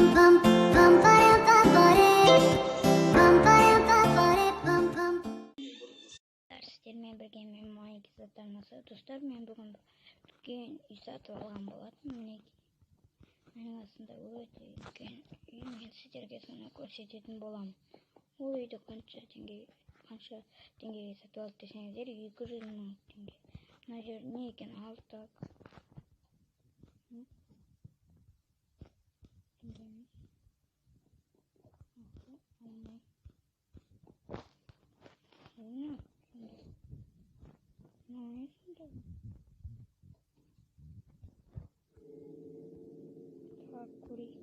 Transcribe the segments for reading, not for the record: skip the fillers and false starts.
Пам пам парам пам паре. Пам парам пам паре пам пам. Сіздермен бірге мен, Майк арнасы. Достар, мен бүгін үлкен үй сатып алған болатынмын. Мінекей, айналасында өте үлкен үй. Мен сіздерге соны көрсететін боламын. Ол үйді қанша теңгеге сатып алды десеңіздер, 200 000 теңге. Мына жер не екен? Ал, так, теңге емес. Ал не? Не? Мынау не сонда? Так, көрейік.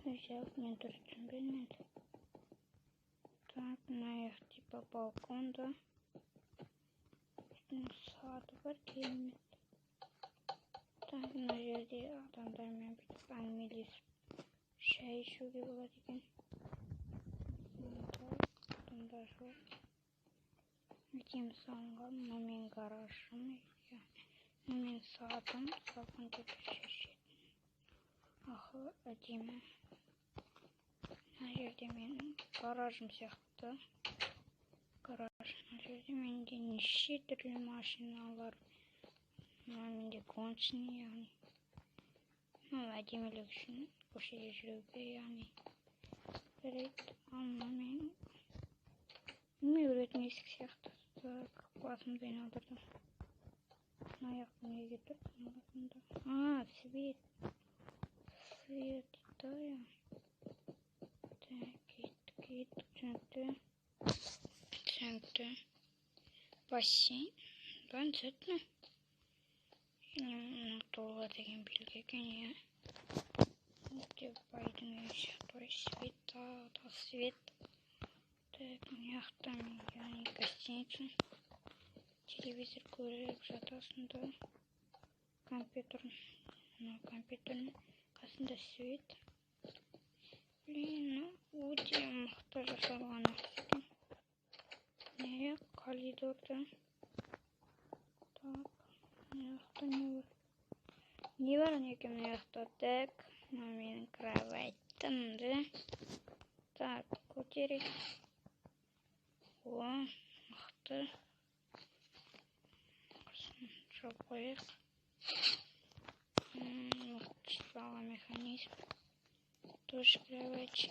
Взял, мен дұрыс түсінбедім енді. Так, мына жақ типа балкон да. Үстінде саты бар, керемет. Так, мына жерде адамдармен бүйтіп әңгімелесіп, шай ішуге болады екен. Так, адамдар жоқ. Әдемі салынған. Мынау менің гаражым, мынау менің садым, салқын жерде шай ішетін. Ахы, әдемі. Мына жерде менің гаражым сияқты. Гараж. Мына жерде менде неше түрлі машиналар. Мына менде гоночный, яғни. Мынау әдемілік үшін көшеде жүруге, яғни. Жарайды. Ал мынау менің неме көретін есік сияқты. Так, басымды айналдырдым. Мына жақта неге тұр? Мына қасында. А, свет. Свет, да, я. Так, кеттік, кеттік, түсінікті. Түсінікті. Бассейн. Да, обязательно. Или мына толға деген белгі екен, иә. Өте байдың үйі сияқты ғой. Свет, тағы да свет. Так, мына жақта мен, яғни, гостиница. Телевизор көріп жатасың да. Компьютер. Мына компьютердің қасында свет. Блин, ну өте мықты жасалған екен. Не, коридорда. Так, мына жақта не бар? Не бар екен мына жақта? Так, мына менің кроватым да. Так, көтерейік. О, мықты. Жауып қояйық. Мықты жасалған механизм. Тоже кровать.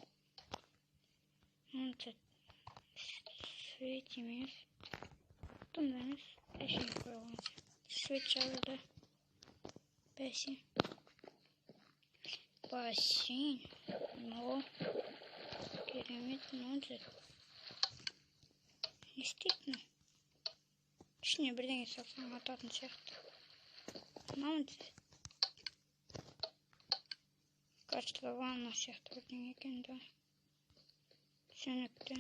Свет емес. Тым да емес. Әшейін қойылған сияқты. Свет жағылды. Бәсе. Бассейн. О, керемет. Мынау не істейді мынау? Ішіне бірдеңе салсаң, ататын сияқты. Мынау кажется, ванна сияқты бірдеңе екен да. Түсінікті.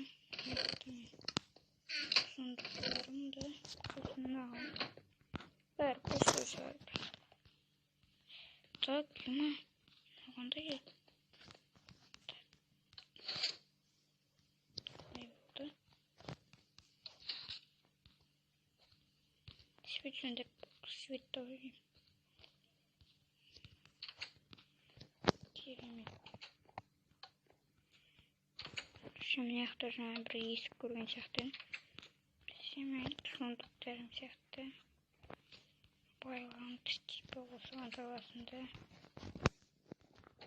Сундуктарым да. Сосын мынаған. Бәрі пустой шығар. Так, ема. Мынау қандай ел? Так. Қалай болды? Свет сөндіріп, свет тауып. Керемет. Мына жақта жаңа бір есік көрген сияқты едім. Мен сундуктарым сияқты. Байланыс типа осыған саласың да.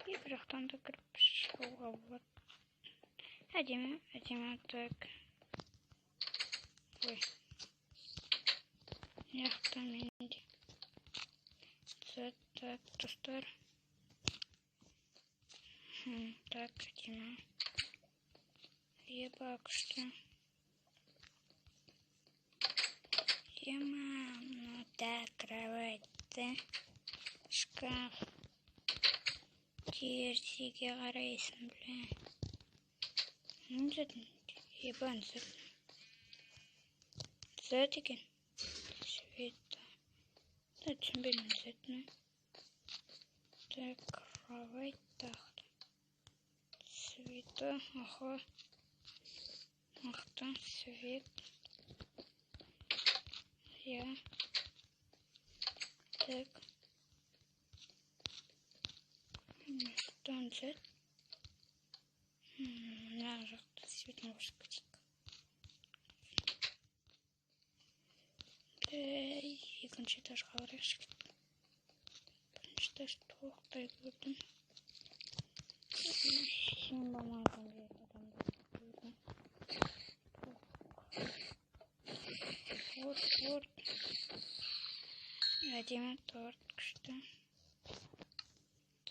Екі жақтан да кіріп шығуға болады. Әдемі, әдемі. Так. Ой. Мына жақта менде. Так, так, достар. Так, әдемі. Еба, күшті. Ема, ну да, кровать, да, шкаф. Терезеге қарайсың, бля. Ну, еба, зат екен. Свет. Да, түсінбедім, зат ма? Так, кровать, так. Света, аха. Мықты, свет. Иә. Так. Түседі. Мына жақта светін қосып кетейік. Екінші этажға барайықшы. Бірінші этаж толықтай көрдім. Сен болмаған адамдар көрдім. Торт, торт. Әдемі торт, күшті.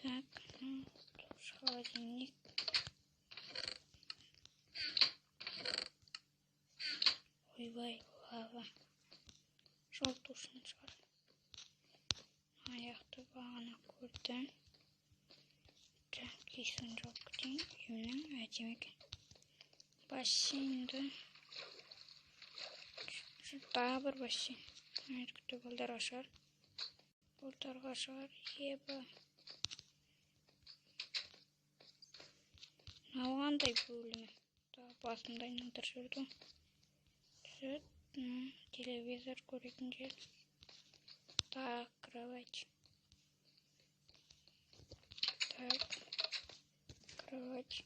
Так, холодильник. Ойбай, лава. Жолтушын шығар. Аяқты бағана көрдім. Так, кесін жауып кетейін. Үйімнің әдемі екен. Бассейнді. Тағы бір бассейн. Күтті балдарға шығар. Балдарға шығар. Еба. Мынау қандай бөлме? Тағы басымды айналдырып жіберді ғой. Түседі. Телевизор көретін жер. Тағы кровать. Так, кровать.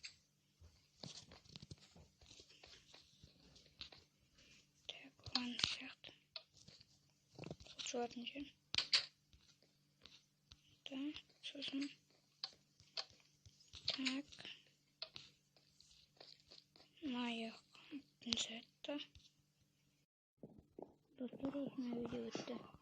Так, ванна сияқты. Қол жуатын жер. Так, сосын. Так. Мына аяқ. Достар, осымен видео бітті.